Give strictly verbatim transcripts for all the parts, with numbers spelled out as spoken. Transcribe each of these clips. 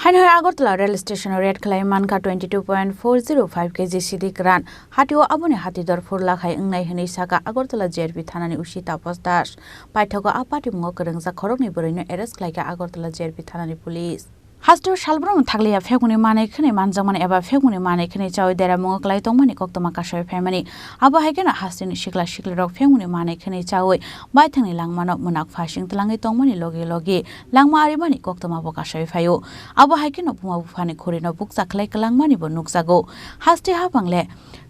Haino hai Agartala rail station o raid khlai mankha twenty two point four zero five K G sidi kwran. Hatio aboni hati dor phur lakh hai wngnai hwnwi sakha Agartala G R P thanani O C Tapas Das. Paithago a patimungo kwrwngjak khoroknwi bwrwino arrest khlaikha Agartala G R P thanani police. Hasteo salbrum thakliya phekmungni manwi khwnwi manjakmani eba phekmungni manwi khwnwi chawi deramungo kwlai tongmani koktwma kasawi phaimani. Abo hai kheno hasteni sikla siklirok phekmungni manwi khwnwi chawi baithangni langmano mwnak phasing twlangwi tongmani logi logi langma arimani koktwma bo kasawi phaio. Abo hai kheno buma buphani khurino bukcha khlai kwlangmani bo nukjago. Haste haphang le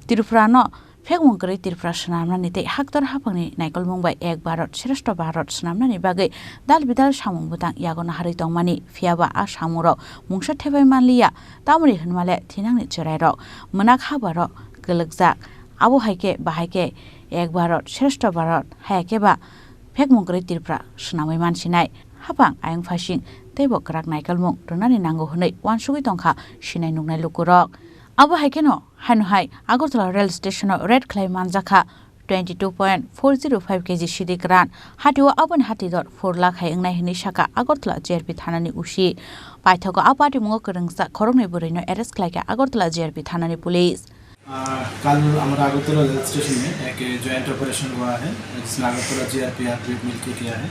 Tripura no phekmung kwrwi Tripura swnamnani tei haktor haphangni naikolmung bai Ek Bharat Shreshtha Bharat swnamnani bagwi dal bidal samung bwtang yago naharwi tongmani, phiyaba a samungrok mungsa thepai manliya, tamoni hwnmale thinangni chwrairok, mwnak habarok kwlwkjak, abo hai khe bahai khe Ek Bharat Shreshtha Bharat, haya khe ba phekmung kwrwi Tripura swnamwi mansinai. Haphang ayang phasing teibo kwrak naikolmung rwnani nango hwnwi uansugwi tongkha sinai nuknai lukurok. Abo hai kheno haino hai Agartala rail station o raid khlai manjakha twenty two point four zero five K G sidi kwran. Hatio aboni hati dor phur lakh hai wngnai hwnwi sakha Agartala G R P thanani O C. Paithago a patimungo kwrwngjak khoroknwi bwrwino arrest khlaikha Agartala G R P thanani police. आ, कल हमारा Agartala rail station में एक joint operation हुआ है, जिसमें Agartala GRP RPF मिलके किया है।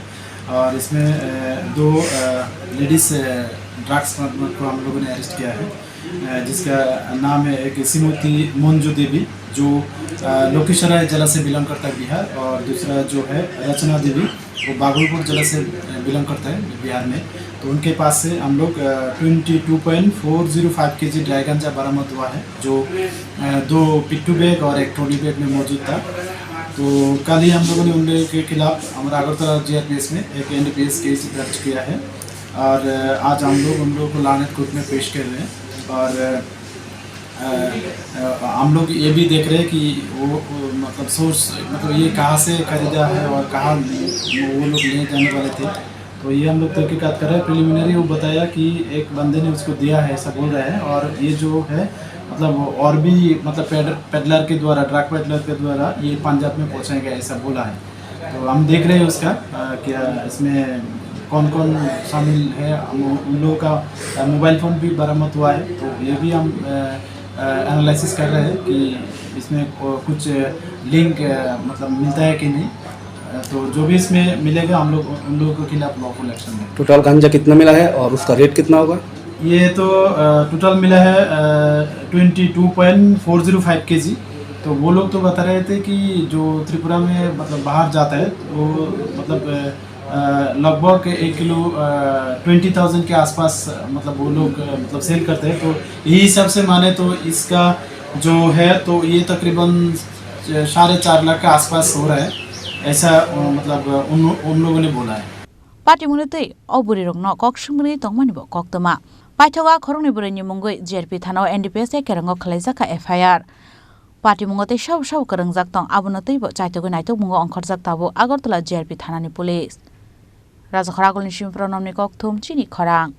और इसमें, अ, दो, अ, लेडीज, अ, ड्रग्स को हम लोगों ने अरेस्ट किया है, अ, जिसका नाम है एक श्रीमती मंजू देवी, जो, अ, लखीसराय जिला से बिलोंग करता है, बिहार, और दूसरा जो है रचना देवी, वो भागलपुर जिला से, अ, बिलोंग करता है, बिहार में। तो उनके पास से हम लोग, अ, twenty two point four zero five KG dry गांजा बरामद हुआ है, जो, अ, दो पिट्ठू बैग और एक ट्रॉली बैग में मौजूद था। तो कल ही हम लोगों ने उन लोगों के खिलाफ हमारा अगरतला जीआरपीएस में एक एनडीपीएस केस दर्ज किया है और, अ, आज हम लोग उन लोगों को लानत कोर्ट में पेश कर रहे हैं और, अ, अ, अ, हम लोग ये भी देख रहे हैं कि वो, वो, मतलब, सोर्स, मतलब, ये कहाँ से खरीदा है और कहाँ वो लोग ले जाने वाले थे। तो ये हम लोग तहकीकात कर रहे हैं। प्रिलिमिनरी वो बताया कि एक बंदे ने उसको दिया है, ऐसा बोल रहा है। और ये जो है, मतलब, और भी, मतलब, पेड-, पेडलर के द्वारा, ड्रग पेडलर के द्वारा ये पंजाब में पहुँचाया गया, ऐसा बोला है। तो हम देख रहे हैं उसका, अ, क्या इसमें कौन-कौन शामिल है। हम उन लोगों का, अ, मोबाइल फ़ोन भी बरामद हुआ है, तो ये भी हम, अ, अ, एनालिसिस कर रहे हैं कि इसमें को-, कुछ लिंक, अ, मतलब, मिलता है कि नहीं। अ, तो जो भी इसमें मिलेगा, हम लोग उन लोगों के खिलाफ लॉफुल एक्शन लेंगे। टोटल गांजा कितना मिला है और उसका रेट कितना होगा? ये तो, अ, टोटल मिला है, अ, twenty two point four zero five KG. तो वो लोग तो बता रहे थे कि जो त्रिपुरा में, मतलब, बाहर जाता है, वो, मतलब, अ, अ, लगभग एक किलो, अ, ट्वेंटी थाउजेंड के आसपास, मतलब, वो लोग, अ, मतलब, सेल करते हैं। तो यही हिसाब से माने तो इसका जो है, तो ये तकरीबन साढ़े चार लाख के आसपास हो रहा है, ऐसा, अ, मतलब, उन, उन लोगों ने बोला है। Patimungni twi o bwrwirokno kok swngmani tongmani bo koktwma. Paithago a khoroknwi bwrwini mungwi G R P thanao N D P S A kerango khwlaijakha F I R. Patimungo tei sabo sabo kwrwngjak tong, abono twibo chaitugwi naitugmungo ongkhorjak tabuk Agartala G R P thanani police. Rajakhor Agulni Simpro Nomni Kokthum, Chini Khorang.